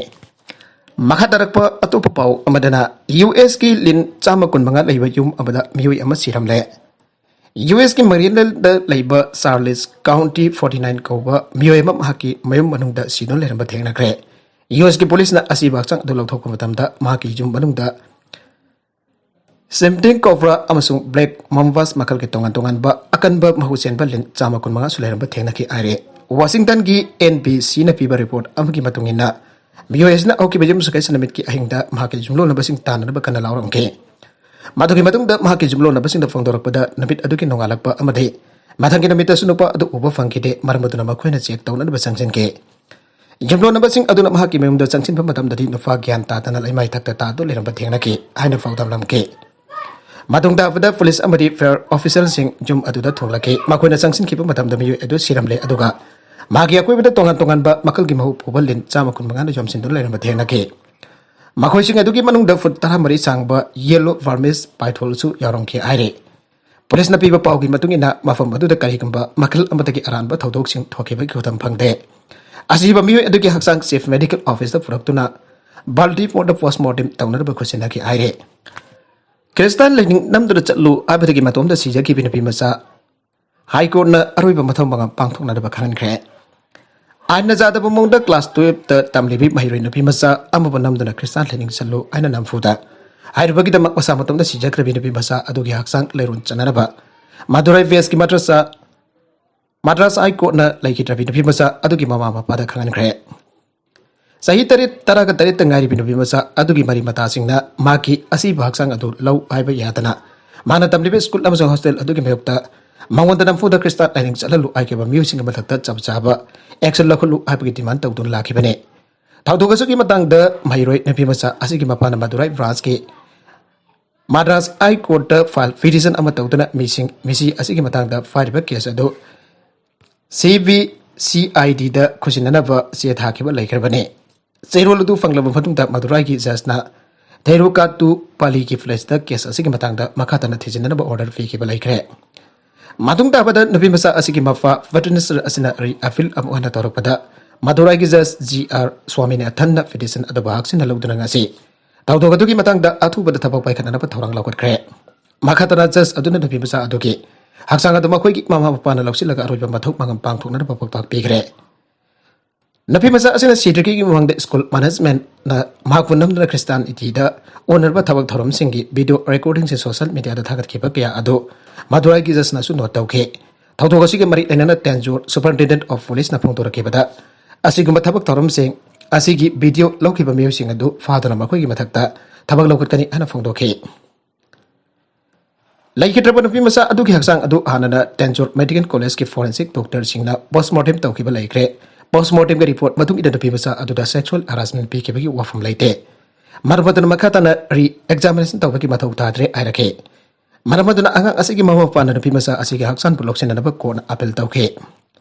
ꯃꯈꯥ ꯇꯥꯔꯛꯄ ꯑꯇꯣꯞꯄ ꯄꯥꯎ ꯑꯃꯗꯅ, U S ꯀꯤ ꯂꯤꯟ ꯆꯥꯝꯃ ꯀꯨꯟꯃꯉꯥ ꯂꯩꯕ ꯌꯨꯝ ꯑꯃꯗ ꯃꯤꯑꯣꯏ ꯑꯃ ꯁꯤꯔꯝꯂꯦ꯫ ꯌꯨ ꯑꯦꯁꯀꯤ ꯃꯦꯔꯤꯂꯦꯟꯗ ꯂꯩꯕ ꯆꯥꯔꯂꯤꯁ ꯀꯥꯎꯟꯇꯤ ꯐꯣꯔꯇꯤ ꯅꯥꯏꯟ ꯀꯧꯕ ꯃꯤꯑꯣꯏ ꯑꯃ ꯃꯍꯥꯛꯀꯤ ꯃꯌꯨꯝ ꯃꯅꯨꯡꯗ ꯁꯤꯗꯨꯅ ꯂꯩꯔꯝꯕ ꯊꯦꯡꯅꯈ꯭ꯔꯦ꯫ ꯌꯨ ꯑꯦꯁꯀꯤ ꯄꯨꯂꯤꯁꯅ ꯑꯁꯤꯕ ꯍꯛꯆꯥꯡ ꯑꯗꯨ ꯂꯧꯊꯣꯛꯄ ꯃꯇꯝꯗ ꯃꯍꯥꯛꯀꯤ ꯌꯨꯝ ꯃꯅꯨꯡꯗ ꯁꯤꯝꯇꯤꯡ ꯀꯣꯕ꯭ꯔꯥ ꯑꯃꯁꯨꯡ ꯕ꯭ꯂꯦꯛ ꯃꯝꯕꯥꯁ ꯃꯈꯜꯒꯤ ꯇꯣꯉꯥꯟ ꯇꯣꯉꯥꯟꯕ ꯑꯀꯟꯕ ꯃꯍꯨ ꯆꯦꯟꯕ ꯂꯤꯟ ꯆꯥꯝꯃ ꯀꯨꯟꯃꯉꯥꯁꯨ ꯂꯩꯔꯝꯕ ꯊꯦꯡꯅꯈꯤ ꯍꯥꯏꯔꯦ꯫ ꯋꯥꯁꯤꯡꯇꯟꯒꯤ ꯑꯦꯟ ꯕꯤ ꯁꯤꯅ ꯄꯤꯕ ꯔꯤꯄꯣꯔꯠ ꯑꯃꯒꯤ ꯃꯇꯨꯡ ꯏꯟꯅ, ꯃꯤꯑꯣꯏ ꯑꯁꯤꯅ ꯍꯧꯈꯤꯕ ꯌꯨꯝꯁꯀꯩꯁ ꯅꯨꯃꯤꯠꯀꯤ ꯑꯍꯤꯡꯗ ꯃꯍꯥꯛꯀꯤ ꯌꯨꯝꯂꯣꯟꯅꯕꯁꯤꯡ ꯇꯥꯟꯅꯅꯕ ꯀꯟꯅ ꯂꯥꯎꯔꯝꯈꯤ꯫ ꯃꯗꯨꯒꯤ ꯃꯇꯨꯡꯗ ꯃꯍꯥꯛꯀꯤ ꯌꯨꯝꯂꯣꯟꯅꯕꯁꯤꯡꯗ ꯐꯣꯡꯗꯣꯔꯛꯄꯗ ꯅꯨꯃꯤꯠ ꯑꯗꯨꯒꯤ ꯅꯣꯡꯉꯥꯜꯂꯛꯄ ꯑꯃꯗꯤ ꯃꯊꯪꯒꯤ ꯅꯨꯃꯤꯠꯇꯁꯨ ꯅꯨꯄꯥ ꯑꯗꯨ ꯎꯕ ꯐꯪꯈꯤꯗꯦ꯫ ꯃꯔꯝ ꯑꯗꯨꯅ ꯃꯈꯣꯏꯅ ꯆꯦꯛ ꯇꯧꯅꯅꯕ ꯆꯪꯁꯤꯟꯈꯤ꯫ ꯌꯨꯝꯂꯣꯟꯅꯕꯁꯤꯡ ꯑꯗꯨꯅ ꯃꯍꯥꯛꯀꯤ ꯃꯌꯨꯝꯗ ꯆꯪꯁꯤꯟꯕ ꯃꯇꯝꯗꯗꯤ ꯅꯨꯄꯥ ꯒ꯭ꯌꯥꯟ ꯇꯥꯗꯅ ꯂꯩꯃꯥꯏ ꯊꯛꯇ ꯇꯥꯗꯨꯅ ꯂꯩꯔꯝꯕ ꯊꯦꯡꯅꯈꯤ ꯍꯥꯏꯅ ꯄꯥꯎꯗꯝꯂꯝꯈꯤ꯫ ꯃꯇꯨꯡ ꯇꯥꯕꯗ ꯄꯨꯂꯤꯁ ꯑꯃꯗꯤ ꯐꯥꯌꯔ ꯑꯣꯐꯤꯁꯤꯌꯦꯜꯁꯤꯡ ꯌꯨꯝ ꯑꯗꯨꯗ ꯊꯣꯡꯂꯛꯈꯤ꯫ ꯃꯈꯣꯏꯅ ꯆꯪꯁꯤꯟꯈꯤꯕ ꯃꯇꯝꯗ ꯃꯤꯑꯣꯏ ꯑꯗꯨ ꯁꯤꯔꯝꯂꯦ, ꯑꯗꯨꯒ ꯃꯍꯥꯛꯀꯤ ꯑꯀꯣꯏꯕꯗ ꯇꯣꯉꯥꯟ ꯇꯣꯉꯥꯟꯕ ꯃꯈꯜꯒꯤ ꯃꯍꯨ ꯄꯨꯕ ꯂꯤꯟ ꯆꯥꯝꯃ ꯀꯨꯟꯃꯉꯥꯅ ꯌꯣꯝꯁꯤꯟꯗꯨꯅ ꯂꯩꯔꯝꯕ ꯊꯦꯡꯅꯈꯤ꯫ ꯃꯈꯣꯏꯁꯤꯡ ꯑꯗꯨꯒꯤ ꯃꯅꯨꯡꯗ ꯐꯨꯠ ꯇꯔꯥꯃꯔꯤ ꯁꯥꯡꯕ ꯌꯦꯂꯣ ꯚꯔꯃꯤꯁ ꯄꯥꯏꯊꯣꯜꯁꯨ ꯌꯥꯎꯔꯝꯈꯤ ꯍꯥꯏꯔꯤ꯫ ꯄꯨꯂꯤꯁꯅ ꯄꯤꯕ ꯄꯥꯎꯒꯤ ꯃꯇꯨꯡ ꯏꯟꯅ, ꯃꯐꯝ ꯑꯗꯨꯗ ꯀꯔꯤꯒꯨꯝꯕ ꯃꯈꯜ ꯑꯃꯗꯒꯤ ꯑꯔꯥꯟꯕ ꯊꯧꯗꯣꯛꯁꯤꯡ ꯊꯣꯛꯈꯤꯕꯒꯤ ꯈꯨꯗꯝ ꯐꯪꯗꯦ꯫ ꯑꯁꯤꯕ ꯃꯤꯑꯣꯏ ꯑꯗꯨꯒꯤ ꯍꯛꯆꯥꯡ ꯆꯤꯐ ꯃꯦꯗꯤꯀꯦꯜ ꯑꯣꯐꯤꯁꯇ ꯄꯨꯔꯛꯇꯨꯅ ꯕꯥꯜꯇꯤꯃꯣꯔꯗ ꯄꯣꯁꯃꯣꯔꯇꯦꯝ ꯇꯧꯅꯅꯕ ꯈꯨꯠꯁꯤꯟꯅꯈꯤ ꯍꯥꯏꯔꯤ꯫ ꯈ꯭ꯔꯤꯁꯇꯥꯟ ꯂꯥꯏꯅꯤꯡ ꯅꯝꯗꯨꯅ ꯆꯠꯂꯨ ꯍꯥꯏꯕꯗꯒꯤ ꯃꯇꯣꯝꯇ ꯁꯤꯖꯈꯤꯕ ꯅꯨꯄꯤ ꯃꯆꯥ ꯍꯥꯏ ꯀꯣꯔꯠꯅ ꯑꯔꯣꯏꯕ ꯃꯊꯧ ꯃꯉꯝ ꯄꯥꯡꯊꯣꯛꯅꯅꯕ ꯈꯪꯍꯟꯈ꯭ꯔꯦ꯫ ꯑꯥꯏꯟꯅ ꯌꯥꯗꯕ ꯃꯑꯣꯡꯗ ꯀ꯭ꯂꯥꯁ ꯇꯨꯌꯦꯜꯞꯇ ꯇꯝꯂꯤꯕꯤ ꯃꯍꯩꯔꯣꯏ ꯅꯨꯄꯤ ꯃꯆꯥ ꯑꯃꯕꯨ ꯅꯝꯗꯨꯅ ꯈ꯭ꯔꯤꯁꯇꯥꯟ ꯂꯥꯏꯅꯤꯡ ꯆꯠꯂꯨ ꯍꯥꯏꯅ ꯅꯝꯐꯨꯗ ꯍꯥꯏꯔꯨꯕꯒꯤꯗꯃꯛ ꯃꯁꯥ ꯃꯇꯣꯝꯇ ꯁꯤꯖꯈ꯭ꯔꯕꯤ ꯅꯨꯄꯤ ꯃꯆꯥ ꯑꯗꯨꯒꯤ ꯍꯛꯆꯥꯡ ꯂꯩꯔꯣꯟ ꯆꯟꯅꯅꯕ ꯃꯗꯨꯔꯥꯏ ꯋꯦꯁꯀꯤ ꯃꯗ꯭ꯔꯁꯥ, ꯃꯗ꯭ꯔꯥꯁ ꯍꯥꯏ ꯀꯣꯔꯠꯅ ꯂꯩꯈꯤꯗ꯭ꯔꯕꯤ ꯅꯨꯄꯤ ꯃꯆꯥ ꯑꯗꯨꯒꯤ ꯃꯃꯥ ꯃꯄꯥꯗ ꯈꯪꯍꯟꯈ꯭ꯔꯦ꯫ ꯆꯍꯤ ꯇꯔꯦꯠ, ꯇꯔꯥꯒ ꯇꯔꯦꯠꯇ ꯉꯥꯏꯔꯤꯕꯤ ꯅꯨꯄꯤ ꯃꯆꯥ ꯑꯗꯨꯒꯤ ꯃꯔꯤ ꯃꯇꯥꯁꯤꯡꯅ ꯃꯍꯥꯛꯀꯤ ꯑꯁꯤꯕ ꯍꯛꯆꯥꯡ ꯑꯗꯨ ꯂꯧ ꯍꯥꯏꯕ ꯌꯥꯗꯅ, ꯃꯥꯅ ꯇꯝꯂꯤꯕ ꯁ꯭ꯀꯨꯜ ꯑꯃꯁꯨꯡ ꯍꯣꯁꯇꯦꯜ ꯑꯗꯨꯒꯤ ꯃꯥꯌꯣꯛꯇ ꯃꯉꯣꯟꯗ ꯅꯝꯐꯨꯗ ꯈ꯭ꯔꯤꯁꯇꯥꯟ ꯂꯥꯏꯅꯤꯡ ꯆꯠꯍꯜꯂꯨ ꯍꯥꯏꯈꯤꯕ ꯃꯤꯑꯣꯏꯁꯤꯡꯒꯤ ꯃꯊꯛꯇ ꯆꯞ ꯆꯥꯕ ꯑꯦꯛꯁꯟ ꯂꯧꯈꯠꯂꯨ ꯍꯥꯏꯕꯒꯤ ꯗꯤꯃꯥꯟ ꯇꯧꯗꯨꯅ ꯂꯥꯛꯈꯤꯕꯅꯤ꯫ ꯊꯧꯗꯣꯛ ꯑꯁꯤꯒꯤ ꯃꯇꯥꯡꯗ ꯃꯍꯩꯔꯣꯏ ꯅꯨꯄꯤ ꯃꯆꯥ ꯑꯁꯤꯒꯤ ꯃꯄꯥꯅ ꯃꯗꯨꯔꯥꯏ ꯕ꯭ꯔꯥꯟꯁꯀꯤ ꯃꯗ꯭ꯔꯥꯁ ꯍꯥꯏ ꯀꯣꯔꯠꯇ ꯐꯥꯏꯜ ꯄꯤꯇꯤꯁꯟ ꯑꯃ ꯇꯧꯗꯨꯅ ꯃꯤꯁꯤꯡ, ꯃꯤꯁꯤ ꯑꯁꯤꯒꯤ ꯃꯇꯥꯡꯗ ꯐꯥꯏꯔꯤꯕ ꯀꯦꯁ ꯑꯗꯨ ꯁꯤ ꯕꯤ ꯁꯤ ꯑꯥꯏ ꯗꯤꯗ ꯈꯨꯠꯁꯤꯟꯅꯅꯕ ꯆꯦ ꯊꯥꯈꯤꯕ ꯂꯩꯈ꯭ꯔꯕꯅꯤ꯫ ꯆꯦꯔꯣꯜ ꯑꯗꯨ ꯐꯪꯂꯕ ꯃꯇꯨꯡꯗ ꯃꯗꯨꯔꯥꯏꯒꯤ ꯖꯖꯅ ꯊꯦꯔꯨꯀꯥꯇꯨ ꯄꯥꯂꯤꯒꯤ ꯐ꯭ꯂꯦꯠꯇ ꯀꯦꯁ ꯑꯁꯤꯒꯤ ꯃꯇꯥꯡꯗ ꯃꯈꯥ ꯇꯥꯅ ꯊꯤꯖꯤꯟꯅꯅꯕ ꯑꯣꯔꯗꯔ ꯄꯤꯈꯤꯕ ꯂꯩꯈ꯭ꯔꯦ꯫ ꯃꯇꯨꯡ ꯇꯥꯕꯗ ꯅꯨꯄꯤ ꯃꯆꯥ ꯑꯁꯤꯒꯤ ꯃꯄꯥ ꯐꯦꯇꯔꯅꯦꯁꯔ ꯑꯁꯤꯅ ꯔꯤ ꯑꯄꯤꯜ ꯑꯃꯨꯛ ꯍꯟꯅ ꯇꯧꯔꯛꯄꯗ, ꯃꯗꯨꯔꯥꯏꯒꯤ ꯖꯖ ꯖꯤ ꯑꯥꯔ ꯁ꯭ꯋꯥꯃꯤꯅꯥꯊꯟꯅ ꯄꯤꯇꯤꯁꯟ ꯑꯗꯨꯕꯨ ꯍꯥꯛꯆꯤꯟꯅ ꯂꯧꯗꯨꯅ ꯉꯁꯤ ꯊꯧꯗꯣꯛ ꯑꯗꯨꯒꯤ ꯃꯇꯥꯡꯗ ꯑꯊꯨꯕꯗ ꯊꯕꯛ ꯄꯥꯏꯈꯠꯅꯅꯕ ꯊꯧꯔꯥꯡ ꯂꯧꯈꯠꯈ꯭ꯔꯦ꯫ ꯃꯈꯥ ꯇꯥꯅ ꯖꯖ ꯑꯗꯨꯅ ꯅꯨꯄꯤ ꯃꯆꯥ ꯑꯗꯨꯒꯤ ꯍꯛꯆꯥꯡ ꯑꯗꯨ ꯃꯈꯣꯏꯒꯤ ꯃꯃꯥ ꯃꯄꯥꯅ ꯂꯧꯁꯤꯜꯂꯒ ꯑꯔꯣꯏꯕ ꯃꯊꯧ ꯃꯉꯝ ꯄꯥꯡꯊꯣꯛꯅꯅꯕ ꯄꯥꯎꯇꯥꯛ ꯄꯤꯈ꯭ꯔꯦ꯫ ꯅꯨꯄꯤ ꯃꯆꯥ ꯑꯁꯤꯅ ꯁꯤꯗ꯭ꯔꯤꯉꯩꯒꯤ ꯃꯃꯥꯡꯗ ꯁ꯭ꯀꯨꯜ ꯃꯦꯅꯦꯖꯃꯦꯟꯠꯅ ꯃꯍꯥꯛꯄꯨ ꯅꯝꯗꯨꯅ ꯈ꯭ꯔꯤꯁꯇꯥꯟꯅꯤꯇꯤꯗ ꯑꯣꯟꯅꯔꯕ ꯊꯕꯛ ꯊꯧꯔꯝꯁꯤꯡꯒꯤ ꯚꯤꯗꯤꯑꯣ ꯔꯦꯀꯣꯔꯗꯤꯡꯁꯤꯡ ꯁꯣꯁꯤꯌꯦꯜ ꯃꯤꯗꯤꯌꯥꯗ ꯊꯥꯒꯠꯈꯤꯕ ꯀꯌꯥ ꯑꯗꯨ ꯃꯗꯨꯔꯥꯏꯒꯤ ꯖꯖꯅꯁꯨ ꯅꯣꯠ ꯇꯧꯈꯤ꯫ ꯊꯧꯗꯣꯛ ꯑꯁꯤꯒꯤ ꯃꯔꯤ ꯂꯩꯅꯅ ꯇꯦꯟꯖꯣꯔ ꯁꯨꯄꯔꯤꯟꯇꯦꯟꯗꯦꯟꯠ ꯑꯣꯐ ꯄꯨꯂꯤꯁꯅ ꯐꯣꯡꯗꯣꯔꯛꯈꯤꯕꯗ, ꯑꯁꯤꯒꯨꯝꯕ ꯊꯕꯛ ꯊꯧꯔꯝꯁꯤꯡ ꯑꯁꯤꯒꯤ ꯚꯤꯗꯤꯑꯣ ꯂꯧꯈꯤꯕ ꯃꯤꯑꯣꯏꯁꯤꯡ ꯑꯗꯨ ꯐꯥꯗꯨꯅ ꯃꯈꯣꯏꯒꯤ ꯃꯊꯛꯇ ꯊꯕꯛ ꯂꯧꯈꯠꯀꯅꯤ ꯍꯥꯏꯅ ꯐꯣꯡꯗꯣꯛꯈꯤ꯫ ꯂꯩꯈꯤꯗ꯭ꯔꯕ ꯅꯨꯄꯤ ꯃꯆꯥ ꯑꯗꯨꯒꯤ ꯍꯛꯆꯥꯡ ꯑꯗꯨ ꯍꯥꯟꯅꯅ ꯇꯦꯟꯖꯣꯔ ꯃꯦꯗꯤꯀꯦꯜ ꯀꯣꯂꯦꯖꯀꯤ ꯐꯣꯔꯦꯟꯁꯤꯛ ꯗꯣꯛꯇꯔꯁꯤꯡꯅ ꯄꯣꯁꯃꯣꯔꯇꯦꯝ ꯇꯧꯈꯤꯕ ꯂꯩꯈ꯭ꯔꯦ꯫ ꯄꯣꯁꯃꯣꯔꯇꯦꯝꯒꯤ ꯔꯤꯄꯣꯔꯠ ꯃꯇꯨꯡ ꯏꯟꯅ ꯅꯨꯄꯤ ꯃꯆꯥ ꯑꯗꯨꯗ ꯁꯦꯛꯁꯨꯑꯦꯜ ꯍꯔꯥꯁꯃꯦꯟꯠ ꯄꯤꯈꯤꯕꯒꯤ ꯋꯥꯐꯝ ꯂꯩꯇꯦ꯫ ꯃꯔꯝ ꯑꯗꯨꯅ ꯃꯈꯥ ꯇꯥꯅ ꯔꯤ ꯑꯦꯛꯖꯥꯃꯤꯅꯦꯁꯟ ꯇꯧꯕꯒꯤ ꯃꯊꯧ ꯇꯥꯗ꯭ꯔꯦ ꯍꯥꯏꯔꯛꯈꯤ꯫ ꯃꯔꯝ ꯑꯗꯨꯅ ꯑꯉꯥꯡ ꯑꯁꯤꯒꯤ ꯃꯃꯥ ꯃꯄꯥꯅ ꯅꯨꯄꯤ ꯃꯆꯥ ꯑꯁꯤꯒꯤ ꯍꯛꯆꯥꯡꯕꯨ ꯂꯧꯁꯤꯟꯅꯅꯕ ꯀꯣꯔꯠꯅ ꯑꯥꯄꯤꯜ ꯇꯧꯈꯤ꯫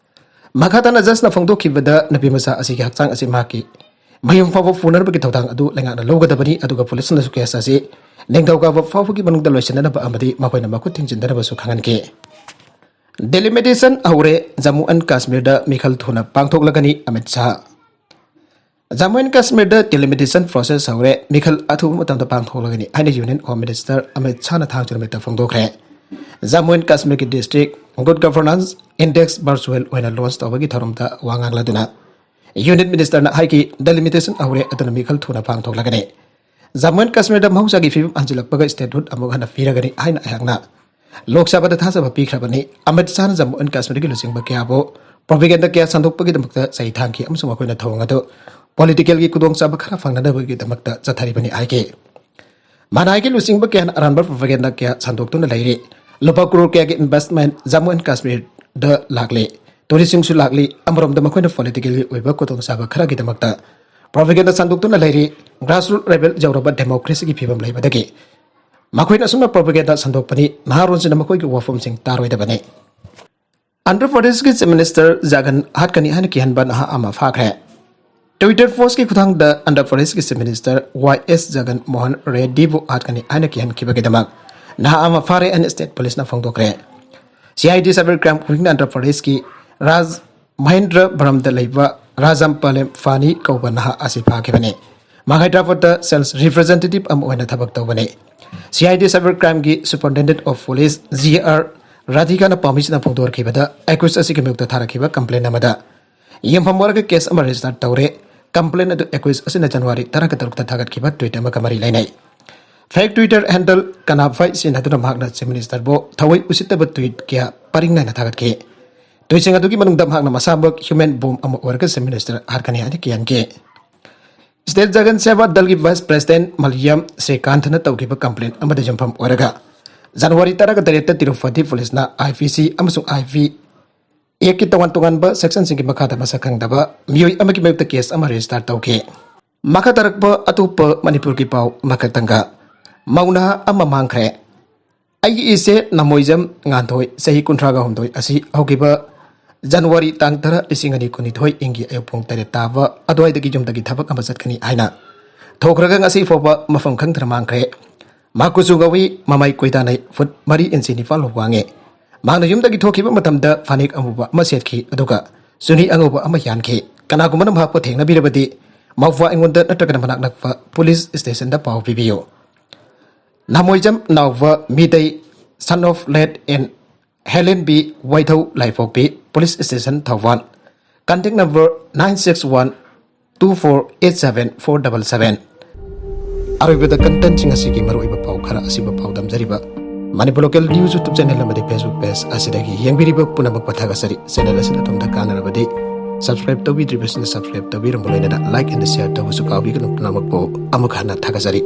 ꯃꯈꯥ ꯇꯥꯅ ꯖꯖꯅ ꯐꯣꯡꯗꯣꯛꯈꯤꯕꯗ ꯅꯨꯄꯤ ꯃꯆꯥ ꯑꯁꯤꯒꯤ ꯍꯛꯆꯥꯡ ꯑꯁꯤ ꯃꯍꯥꯛꯀꯤ ꯃꯌꯨꯝ ꯐꯥꯎꯕ ꯄꯨꯅꯅꯕꯒꯤ ꯊꯧꯗꯥꯡ ꯑꯗꯨ ꯂꯩꯉꯥꯛꯅ ꯂꯧꯒꯗꯕꯅꯤ, ꯑꯗꯨꯒ ꯄꯨꯂꯤꯁꯅꯁꯨ ꯀꯦꯁ ꯑꯁꯤ ꯅꯤꯡꯊꯧꯀꯥꯕ ꯐꯥꯎꯕꯒꯤ ꯃꯅꯨꯡꯗ ꯂꯣꯏꯁꯤꯟꯅꯅꯕ ꯑꯃꯗꯤ ꯃꯈꯣꯏꯅ ꯃꯈꯨꯠ ꯊꯤꯡꯖꯤꯟꯗꯅꯕꯁꯨ ꯈꯪꯍꯟꯈꯤ꯫ ꯗꯤꯂꯤꯃꯤꯇꯦꯁꯟ ꯍꯧꯔꯦ, ꯖꯝꯃꯨ ꯑꯦꯟ ꯀꯥꯁꯃꯤꯔꯗ ꯃꯤꯈꯜ ꯊꯨꯅ ꯄꯥꯡꯊꯣꯛꯂꯒꯅꯤ ꯑꯃꯤꯠ ꯁꯥꯍ꯫ ꯖꯝꯃꯨ ꯑꯦꯟ ꯀꯥꯁꯃꯤꯔꯗ ꯗꯤꯂꯤꯃꯤꯇꯦꯁꯟ ꯄ꯭ꯔꯣꯁꯦꯁ ꯍꯧꯔꯦ, ꯃꯤꯈꯜ ꯑꯊꯨꯕ ꯃꯇꯝꯗ ꯄꯥꯡꯊꯣꯛꯂꯒꯅꯤ ꯍꯥꯏꯅ ꯌꯨꯅꯤꯌꯟ ꯍꯣꯝ ꯃꯤꯅꯤꯁꯇꯔ ꯑꯃꯤꯠ ꯁꯥꯍꯅ ꯊꯥꯡꯖ ꯅꯨꯃꯤꯠꯇ ꯐꯣꯡꯗꯣꯛꯈ꯭ꯔꯦ꯫ ꯖꯝꯃꯨ ꯑꯦꯟ ꯀꯥꯁꯃꯤꯔꯒꯤ district good governance index virtual ꯑꯣꯏꯅ ꯂꯣꯟꯆ ꯇꯧꯕꯒꯤ ꯊꯧꯔꯝꯗ ꯋꯥ ꯉꯥꯡꯂꯗꯨꯅ ꯌꯨꯅꯤꯌꯟ ꯃꯤꯅꯤꯁꯇꯔꯅ ꯍꯥꯏꯈꯤ, ꯗꯤꯂꯤꯃꯤꯇꯦꯁꯟ ꯍꯧꯔꯦ, ꯑꯗꯨꯅ ꯃꯤꯈꯜ ꯊꯨꯅ ꯄꯥꯡꯊꯣꯛꯂꯒꯅꯤ꯫ ꯖꯝꯃꯨ ꯑꯦꯟ ꯀꯥꯁꯃꯤꯔꯗ ꯃꯍꯧꯁꯥꯒꯤ ꯐꯤꯕꯝ ꯍꯟꯖꯤꯜꯂꯛꯄꯒ ꯁ꯭ꯇꯦꯠꯍꯨꯗ ꯑꯃꯨꯛ ꯍꯟꯅ ꯄꯤꯔꯒꯅꯤ ꯍꯥꯏꯅ ꯑꯩꯍꯥꯛꯅ ꯂꯣꯛ ꯁꯚꯥꯗ ꯊꯥꯖꯕ ꯄꯤꯈ꯭ꯔꯕꯅꯤ꯫ ꯑꯃꯤꯠ ꯁꯥꯍꯅ ꯖꯝꯃꯨ ꯑꯦꯟ ꯀꯥꯁꯃꯤꯔꯒꯤ ꯂꯨꯆꯤꯡꯕ ꯀꯌꯥꯕꯨ ꯄ꯭ꯔꯣꯄꯦꯒꯦꯟꯗꯥ ꯀꯌꯥ ꯁꯟꯗꯣꯛꯄꯒꯤꯗꯃꯛꯇ ꯆꯩ ꯊꯥꯡꯈꯤ ꯑꯃꯁꯨꯡ ꯃꯈꯣꯏꯅ ꯊꯧꯑꯣꯡ ꯑꯗꯨ ꯄꯣꯂꯤꯇꯤꯀꯦꯜꯒꯤ ꯈꯨꯗꯣꯡꯆꯥꯕ ꯈꯔ ꯐꯪꯅꯅꯕꯒꯤꯗꯃꯛꯇ ꯆꯠꯊꯔꯤꯕꯅꯤ ꯍꯥꯏꯈꯤ꯫ ꯃꯅꯥꯏꯒꯤ ꯂꯨꯆꯤꯡꯕ ꯀꯌꯥꯅ ꯑꯔꯥꯟꯕ ꯄ꯭ꯔꯣꯄꯦꯒꯦꯟꯗꯥ ꯀꯌꯥ ꯁꯟꯗꯣꯛꯇꯨꯅ ꯂꯩꯔꯤ꯫ ꯂꯨꯄꯥ ꯀ꯭ꯔꯣꯔ ꯀꯌꯥꯒꯤ ꯏꯟꯚꯦꯁ꯭ꯠꯃꯦꯟꯠ ꯖꯝꯃꯨ ꯑꯦꯟ ꯀꯥꯁꯃꯤꯔꯗ ꯂꯥꯛꯂꯤ꯫ ꯇꯨꯔꯤꯁ꯭ꯠꯁꯤꯡꯁꯨ ꯂꯥꯛꯂꯤ꯫ ꯑꯃꯔꯣꯝꯗ ꯃꯈꯣꯏꯅ ꯄꯣꯂꯤꯇꯤꯀꯦꯜꯒꯤ ꯑꯣꯏꯕ ꯈꯨꯗꯣꯡꯆꯥꯕ ꯈꯔꯒꯤꯗꯃꯛꯇ ꯄ꯭ꯔꯣꯄꯦꯒꯦꯟꯗꯥ ꯁꯟꯗꯣꯛꯇꯨꯅ ꯂꯩꯔꯤ꯫ ꯒ꯭ꯔꯥꯁꯔꯨꯠ ꯂꯦꯚꯦꯜ ꯌꯧꯔꯕ ꯗꯦꯃꯣꯀ꯭ꯔꯦꯁꯤꯒꯤ ꯐꯤꯕꯝ ꯂꯩꯕꯗꯒꯤ ꯃꯈꯣꯏꯅ ꯑꯁꯨꯝꯅ ꯄ꯭ꯔꯣꯄꯦꯒꯦꯟꯗꯥ ꯁꯟꯗꯣꯛꯄꯅꯤ꯫ ꯅꯍꯥꯔꯣꯜꯁꯤꯡꯅ ꯃꯈꯣꯏꯒꯤ ꯋꯥꯐꯝꯁꯤꯡ ꯇꯥꯔꯣꯏꯗꯕꯅꯤ꯫ ꯑꯟꯙ꯭ꯔ ꯄ꯭ꯔꯗꯦꯁꯀꯤ ꯆꯤꯐ ꯃꯤꯅꯤꯁꯇꯔ ꯖꯒꯟ ꯍꯥꯠꯀꯅꯤ ꯍꯥꯏꯅ ꯀꯤꯍꯟꯕ ꯅꯍꯥ ꯑꯃ ꯐꯥꯈ꯭ꯔꯦ꯫ ꯇ꯭ꯋꯤꯇꯔ ꯄꯣꯁ꯭ꯠꯀꯤ ꯈꯨꯠꯊꯥꯡꯗ ꯑꯟꯙ꯭ꯔ ꯄ꯭ꯔꯗꯦꯁꯀꯤ ꯆꯤꯐ ꯃꯤꯅꯤꯁꯇꯔ ꯋꯥꯏ ꯑꯦꯁ ꯖꯒꯟ ꯃꯣꯍꯟ ꯔꯦꯗ꯭ꯗꯤꯕꯨ ꯍꯥꯠꯀꯅꯤ ꯍꯥꯏꯅ ꯀꯤꯍꯟꯈꯤꯕꯒꯤꯗꯃꯛ ꯅꯍꯥ ꯑꯃ ꯐꯥꯔꯦ ꯍꯥꯏꯅ ꯁ꯭ꯇꯦꯠ ꯄꯨꯂꯤꯁꯅ ꯐꯣꯡꯗꯣꯛꯈ꯭ꯔꯦ꯫ C I D cyber crime ꯋꯤꯡꯅ ꯑꯟꯙ꯭ꯔ ꯄ꯭ꯔꯗꯦꯁꯀꯤ ꯔꯥꯖ ꯃꯍꯦꯟꯗ꯭ꯔ ꯕꯔꯝꯗ ꯂꯩꯕ ꯔꯥꯖꯝꯄꯥꯂꯦꯝ ꯐꯥꯅꯤ ꯀꯧꯕ ꯅꯍꯥ ꯑꯁꯤ ꯐꯥꯈꯤꯕꯅꯤ꯫ ꯃꯍꯥꯛ ꯍꯥꯏꯗ꯭ꯔꯕꯥꯗꯇ ꯁꯦꯜꯁ ꯔꯤꯄ꯭ꯔꯖꯦꯟꯇꯦꯇꯤꯚ ꯑꯃ ꯑꯣꯏꯅ ꯊꯕꯛ ꯇꯧꯕꯅꯤ꯫ ꯁꯤ ꯑꯥꯏ ꯗꯤ ꯁꯥꯏꯕꯔ ꯀ꯭ꯔꯥꯏꯝꯒꯤ superintendent of police G R ꯔꯥꯙꯤꯀꯥꯅ ꯄꯥꯝꯃꯤꯁꯤꯅ ꯐꯣꯡꯗꯣꯔꯛꯈꯤꯕꯗ ꯑꯦꯀ꯭ꯌꯨꯁ ꯑꯁꯤꯒꯤ ꯃꯥꯌꯣꯛꯇ ꯊꯥꯔꯛꯈꯤꯕ ꯀꯝꯄ꯭ꯂꯦꯟ ꯑꯃꯗ ꯌꯨꯝꯐꯝ ꯑꯣꯏꯔꯒ ꯀꯦꯁ ꯑꯃ ꯔꯦꯖꯤꯁꯇꯔ ꯇꯧꯔꯦ꯫ ꯀꯝꯄ꯭ꯂꯦꯟ ꯑꯗꯨ ꯑꯦꯀ꯭ꯌꯨꯁ ꯑꯁꯤꯅ ꯖꯅꯋꯥꯔꯤ ꯇꯔꯥꯒ ꯇꯔꯨꯛꯇ ꯊꯥꯒꯠꯈꯤꯕ ꯇ꯭ꯋꯤꯠ ꯑꯃꯒ ꯃꯔꯤ ꯂꯩꯅꯩ꯫ ꯐꯦꯛ ꯇ꯭ꯋꯤꯇꯔ ꯍꯦꯟꯗꯜ ꯀꯅꯥꯐꯥꯏ ꯁꯤꯖꯤꯟꯅꯗꯨꯅ ꯃꯍꯥꯛꯅ ꯆꯤꯐ ꯃꯤꯅꯤꯁꯇꯔꯕꯨ ꯊꯑꯣꯏ ꯎꯁꯤꯠꯇꯕ ꯇ꯭ꯋꯤꯠ ꯀꯌꯥ ꯄꯔꯤꯡ ꯅꯥꯏꯅ ꯊꯥꯒꯠꯈꯤ꯫ ꯇ꯭ꯋꯤꯠꯁꯤꯡ ꯑꯗꯨꯒꯤ ꯃꯅꯨꯡꯗ ꯃꯍꯥꯛꯅ ꯃꯁꯥꯃꯛ ꯍ꯭ꯌꯨꯃꯦꯟ ꯕꯣꯝ ꯑꯃ ꯑꯣꯏꯔꯒ ꯆꯤꯐ ꯃꯤꯅꯤꯁꯇꯔ ꯍꯥꯠꯀꯅꯤ ꯍꯥꯏꯅ ꯀꯤꯍꯟꯈꯤ꯫ ꯁ꯭ꯇꯦꯠ ꯖꯒꯟ ꯁꯦꯕꯥ ꯗꯜꯒꯤ ꯚꯥꯏꯁ ꯄ꯭ꯔꯦꯁꯤꯗꯦꯟꯠ ꯃꯂꯤꯌꯥꯝ ꯁ꯭ꯔꯤꯀꯥꯟꯊꯅ ꯇꯧꯈꯤꯕ ꯀꯝꯄ꯭ꯂꯦꯟ ꯑꯃꯗ ꯌꯨꯝꯐꯝ ꯑꯣꯏꯔꯒ ꯖꯅꯋꯥꯔꯤ ꯇꯔꯥꯒ ꯇꯔꯦꯠꯇ ꯇꯤꯔꯨꯄꯇꯤ ꯄꯨꯂꯤꯁꯅ ꯑꯥꯏ ꯄꯤ ꯁꯤ ꯑꯃꯁꯨꯡ ꯑꯥꯏ ꯄꯤ ꯑꯦꯛꯀꯤ ꯇꯣꯉꯥꯟ ꯇꯣꯉꯥꯟꯕ ꯁꯦꯛꯁꯟꯁꯤꯡꯒꯤ ꯃꯈꯥꯗ ꯃꯁꯛ ꯈꯪꯗꯕ ꯃꯤꯑꯣꯏ ꯑꯃꯒꯤ ꯃꯥꯌꯣꯛꯇ ꯀꯦꯁ ꯑꯃ ꯔꯦꯖꯤꯁꯇꯥꯔ ꯇꯧꯈꯤ꯫ ꯃꯈꯥ ꯇꯥꯔꯛꯄ ꯑꯇꯣꯞꯄ ꯃꯅꯤꯄꯨꯔꯒꯤ ꯄꯥꯎ ꯑꯃꯈꯛꯇꯪꯒ꯫ ꯃꯧ ꯅꯍꯥ ꯑꯃ ꯃꯥꯡꯈ꯭ꯔꯦ꯫ ꯑꯩꯒꯤ ꯏꯆꯦ ꯅꯃꯣꯏꯖꯝ ꯉꯥꯟꯊꯣꯏ, ꯆꯍꯤ ꯀꯨꯟꯊ꯭ꯔꯥꯒ ꯍꯨꯝꯗꯣꯏ ꯑꯁꯤ ꯍꯧꯈꯤꯕ ꯖꯅꯋꯥꯔꯤ ꯇꯥꯡ ꯇꯔꯥ, ꯂꯤꯁꯤꯡ ꯑꯅꯤ ꯀꯨꯟꯅꯤꯊꯣꯏ ꯏꯪꯒꯤ ꯑꯌꯨꯛ ꯄꯨꯡ ꯇꯔꯦꯠ ꯇꯥꯕ ꯑꯗꯨꯋꯥꯏꯗꯒꯤ ꯌꯨꯝꯗꯒꯤ ꯊꯕꯛ ꯑꯃ ꯆꯠꯀꯅꯤ ꯍꯥꯏꯅ ꯊꯣꯛꯈ꯭ꯔꯒ ꯉꯁꯤ ꯐꯥꯎꯕ ꯃꯐꯝ ꯈꯪꯗꯅ ꯃꯥꯡꯈ꯭ꯔꯦ꯫ ꯃꯍꯥꯛ ꯀꯨꯆꯨ ꯉꯧꯏ, ꯃꯃꯥꯏ ꯀꯣꯏꯗꯥꯅꯩ, ꯐꯨꯠ ꯃꯔꯤ ꯏꯟꯆꯤ ꯅꯤꯄꯥꯜ ꯋꯥꯡꯉꯤ꯫ ꯃꯍꯥꯛꯅ ꯌꯨꯝꯗꯒꯤ ꯊꯣꯛꯈꯤꯕ ꯃꯇꯝꯗ ꯐꯅꯦꯛ ꯑꯃꯨꯕ ꯑꯃ ꯁꯦꯠꯈꯤ, ꯑꯗꯨꯒ ꯆꯨꯅꯤ ꯑꯉꯧꯕ ꯑꯃ ꯌꯥꯟꯈꯤ꯫ ꯀꯅꯥꯒꯨꯝꯕꯅ ꯃꯍꯥꯛꯄꯨ ꯊꯦꯡꯅꯕꯤꯔꯕꯗꯤ ꯃꯧꯄ꯭ꯋꯥ ꯑꯩꯉꯣꯟꯗ ꯅꯠꯇ꯭ꯔꯒꯅ ꯃꯅꯥꯛ ꯅꯛꯄ ꯄꯨꯂꯤꯁ ꯁ꯭ꯇꯦꯁꯟꯗ ꯄꯥꯎ ꯄꯤꯕꯤꯌꯨ꯫ Namoijam Naoba Meetei, son of late N Helen B Waithou Laipokpi, police station Thoubal. Contact number nine six one two four eight seven four double seven꯫ ꯑꯔꯣꯏꯕꯗ ꯀꯟꯇꯦꯟꯠꯁꯤꯡ ꯑꯁꯤꯒꯤ ꯃꯔꯨꯑꯣꯏꯕ ꯄꯥꯎ ꯈꯔ ꯑꯁꯤꯕ ꯄꯥꯎꯗꯝꯖꯔꯤꯕ Manipur local news YouTube channel ꯑꯃꯗꯤ ꯐꯦꯁꯕꯨꯛ ꯄꯦꯖ ꯑꯁꯤꯗꯒꯤ ꯌꯦꯡꯕꯤꯔꯤꯕ ꯄꯨꯝꯅꯃꯛꯄꯨ ꯊꯥꯒꯠꯆꯔꯤ꯫ ꯆꯦꯅꯦꯜ ꯑꯁꯤꯅ ꯑꯗꯣꯝꯗ ꯀꯥꯟꯅꯔꯕꯗꯤ ꯁꯕꯁꯀ꯭ꯔꯥꯏꯕ ꯇꯧꯕꯤꯗ꯭ꯔꯤꯕꯁꯤꯡꯅ ꯁꯕꯁꯀ꯭ꯔꯥꯏꯕ ꯇꯧꯕꯤꯔꯝꯕ ꯂꯣꯏꯅꯅ ꯂꯥꯏꯛ ꯑꯦꯟ ꯁꯤꯌꯔ ꯇꯧꯕꯁꯨ ꯀꯥꯎꯕꯤꯒꯅꯨ꯫ ꯄꯨꯝꯅꯃꯛꯄꯨ ꯑꯃꯨꯛ ꯍꯟꯅ ꯊꯥꯒꯠꯆꯔꯤ꯫